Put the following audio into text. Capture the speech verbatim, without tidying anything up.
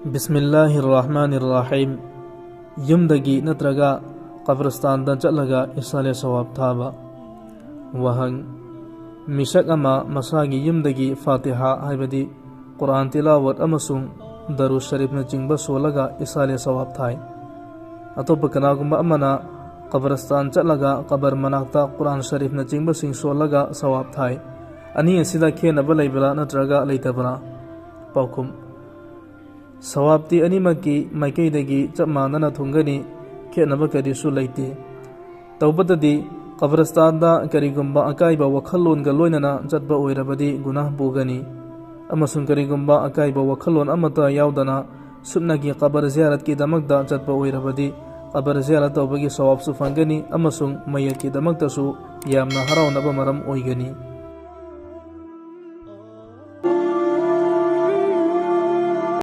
ꯕꯤꯁꯃꯤꯜꯂꯥꯍꯤꯔ ꯔꯍꯃꯥꯅꯤꯔ ꯔꯍꯤꯝ꯫ ꯌꯨꯝꯗꯒꯤ ꯅꯠꯇ꯭ꯔꯒ ꯀꯕꯔꯁꯇꯥꯟꯗ ꯆꯠꯂꯒ ꯏꯁꯥꯂꯦ ꯁꯋꯥꯕ ꯊꯥꯕ꯫ ꯋꯥꯍꯪ: ꯃꯤꯁꯛ ꯑꯃ ꯃꯁꯥꯒꯤ ꯌꯨꯝꯗꯒꯤ ꯐꯥꯇꯤꯍꯥ, ꯍꯥꯏꯕꯗꯤ ꯀꯨꯔꯥꯟ ꯇꯤꯂꯥꯋꯠ ꯑꯃꯁꯨꯡ ꯗꯔꯨ ꯁꯔꯤꯐꯅꯆꯤꯡꯕ ꯁꯣꯜꯂꯒ ꯏꯁꯥꯂꯦ ꯁꯋꯥꯕ ꯊꯥꯏ꯫ ꯑꯇꯣꯞꯄ ꯀꯅꯥꯒꯨꯝꯕ ꯑꯃꯅ ꯀꯕꯔꯁꯇꯥꯟ ꯆꯠꯂꯒ ꯀꯕꯔ ꯃꯅꯥꯛꯇ ꯀꯨꯔꯥꯟ ꯁꯔꯤꯐꯅꯆꯤꯡꯕꯁꯤꯡ ꯁꯣꯜꯂꯒ ꯁꯋꯥꯕ ꯊꯥꯏ꯫ ꯑꯅꯤ ꯑꯁꯤꯗ ꯈꯦꯠꯅꯕ ꯂꯩꯕ꯭ꯔꯥ ꯅꯠꯇ꯭ꯔꯒ ꯂꯩꯇꯕ꯭ꯔꯥ? ꯄꯥꯎꯈꯨꯝ: ꯁꯋꯥꯕꯇꯤ ꯑꯅꯤꯃꯛꯀꯤ ꯃꯥꯏꯀꯩꯗꯒꯤ ꯆꯞ ꯃꯥꯟꯅꯅ ꯊꯨꯡꯒꯅꯤ, ꯈꯦꯠꯅꯕ ꯀꯔꯤꯁꯨ ꯂꯩꯇꯦ꯫ ꯇꯧꯕꯇꯗꯤ, ꯀꯕꯔꯁꯇꯥꯟꯗ ꯀꯔꯤꯒꯨꯝꯕ ꯑꯀꯥꯏꯕ ꯋꯥꯈꯜꯂꯣꯟꯒ ꯂꯣꯏꯅꯅ ꯆꯠꯄ ꯑꯣꯏꯔꯕꯗꯤ ꯒꯨꯅꯥꯍ ꯄꯨꯒꯅꯤ, ꯑꯃꯁꯨꯡ ꯀꯔꯤꯒꯨꯝꯕ ꯑꯀꯥꯏꯕ ꯋꯥꯈꯜꯂꯣꯟ ꯑꯃꯠꯇ ꯌꯥꯎꯗꯅ ꯁꯨꯞꯅꯒꯤ ꯀꯕꯔ ꯖꯤꯌꯥꯔꯠꯀꯤꯗꯃꯛꯇ ꯆꯠꯄ ꯑꯣꯏꯔꯕꯗꯤ, ꯀꯕꯔ ꯖꯤꯌꯥꯔꯠ ꯇꯧꯕꯒꯤ ꯁꯋꯥꯕꯁꯨ ꯐꯪꯒꯅꯤ ꯑꯃꯁꯨꯡ ꯃꯌꯦꯛꯀꯤꯗꯃꯛꯇꯁꯨ ꯌꯥꯝꯅ ꯍꯔꯥꯎꯅꯕ ꯃꯔꯝ ꯑꯣꯏꯒꯅꯤ꯫